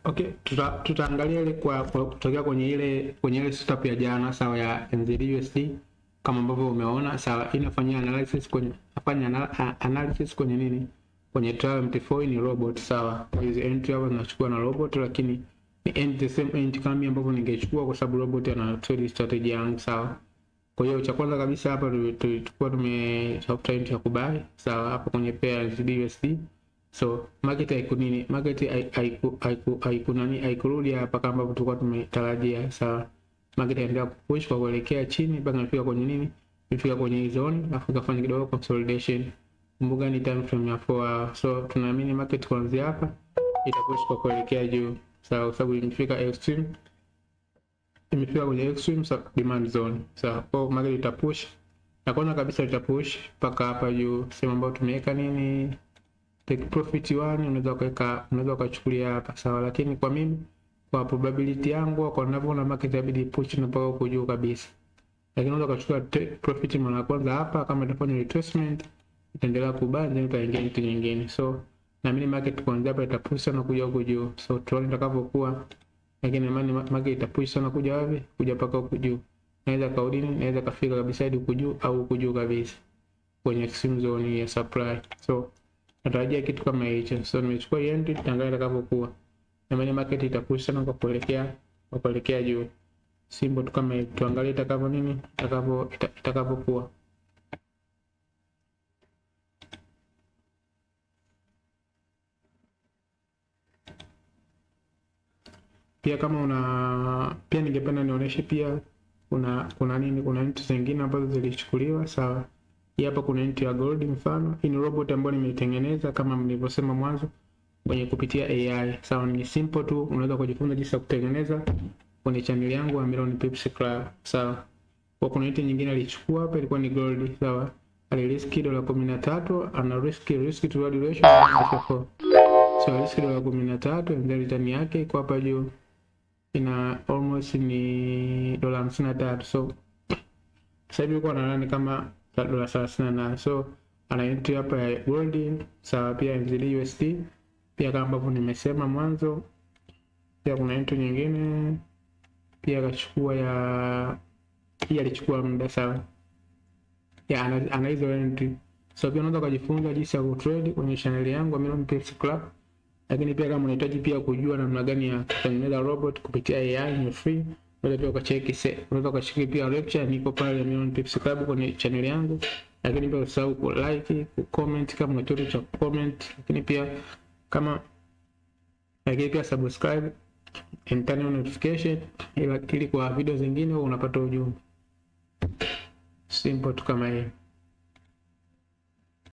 Okay, tutaangalia ile kwa kutokea kwenye ile setup ya jana, sawa, ya NZD USD kama ambavyo umeona, sawa, inafanyia analysis kwenye nafanya analysis kwenye nini? Kwenye trial MT4 ni robot, sawa. Kwa hizo entry hapa tunachukua na robot, lakini ni the same entry kama ambavyo ningechukua kwa sababu robot ana trade strategy yangu, sawa. Kwa hiyo cha kwanza kabisa hapa tulikuwa tumetafuta entry ya kubuy, sawa, hapo kwenye pair NZD USD. So market haiku nini? Market haiku nani, haikurudi hapa kama ambavyo tulikuwa tumetarajia, sawa. Market inaendelea kupush kwa kuelekea chini mpaka imefika kwenye nini? Imefika kwenye hii zone, alafu ikafanya kidogo consolidation. Kumbuka ni time frame ya 4 hour. So tunaamini market kuanzia hapa itapush kwa kuelekea juu, sawa, kwa sababu imefika extreme, imefika kwenye extreme demand zone, sawa. Kwa market itapush na kwanza kabisa itapush mpaka hapa juu, sehemu ambayo tumeweka nini, take profit 1, unaweza kuweka, unaweza ukachukulia hapa, sawa, lakini kwa mimi, kwa probability yangu, kwa ninavyoona, market inabidi push na mpaka huko juu kabisa, lakini unaweza ukachukua take profit mara ya kwanza hapa, kama itafanya retracement itaendelea kubuy, then utaingia kitu nyingine. So naamini market kuanzia hapa itapush sana kuja huko juu, so tuone itakavyokuwa, lakini imani market itapush sana kuja wapi? Kuja mpaka huko juu. Naweza kaudini, naweza kafika kabisa hadi huko juu au huko juu kabisa kwenye extreme zone ya supply. So natarajia kitu kama hicho. So nimechukua hii entry, tutaangalia itakavyokuwa. Na market itapush sana kwa kuelekea juu. Simple tu kama hivi, tuangalie itakavyo nini, itakavyokuwa. Pia kama una pia ningependa nionyeshe pia kuna nini, kuna entry zingine ambazo zilichukuliwa, sawa. Hii hapa kuna entry ya gold mfano. Hii ni robot ambayo nimeitengeneza kama nilivyosema mwanzo kwenye kupitia AI. Sawa, ni simple tu, unaweza kujifunza jinsi ya kutengeneza kwenye channel yangu ya Million Pips Club. Sawa. Kwa kuna entry nyingine alichukua hapa ilikuwa ni gold, sawa. Aliriski dola 13, ana risk to reward ratio 4. So risk dola 13 and then return yake iko hapa juu ina almost ni dola 53. So sasa hivi yuko na nani kama dola 38. So ana entry hapa ya gold, sawa, pia NZD USD pia kama ambavyo nimesema mwanzo. Pia kuna entry nyingine pia akachukua ya hii, alichukua muda, sawa, ya ana hizo entry. So pia unaweza kujifunza jinsi ya kutrade kwenye channel yangu ya Million Pips Club, lakini pia kama unahitaji pia kujua namna gani ya kutengeneza robot kupitia AI, ni free. Unaweza pia ukacheki, unaweza ukacheki pia lecture, niko pale Million Pips Club kwenye channel yangu. Lakini pia usahau ku like, ku comment kama una chochote cha comment, lakini pia kama lakini pia subscribe and turn on notification ili kwa video zingine unapata ujumbe. Simple tu kama hiyo.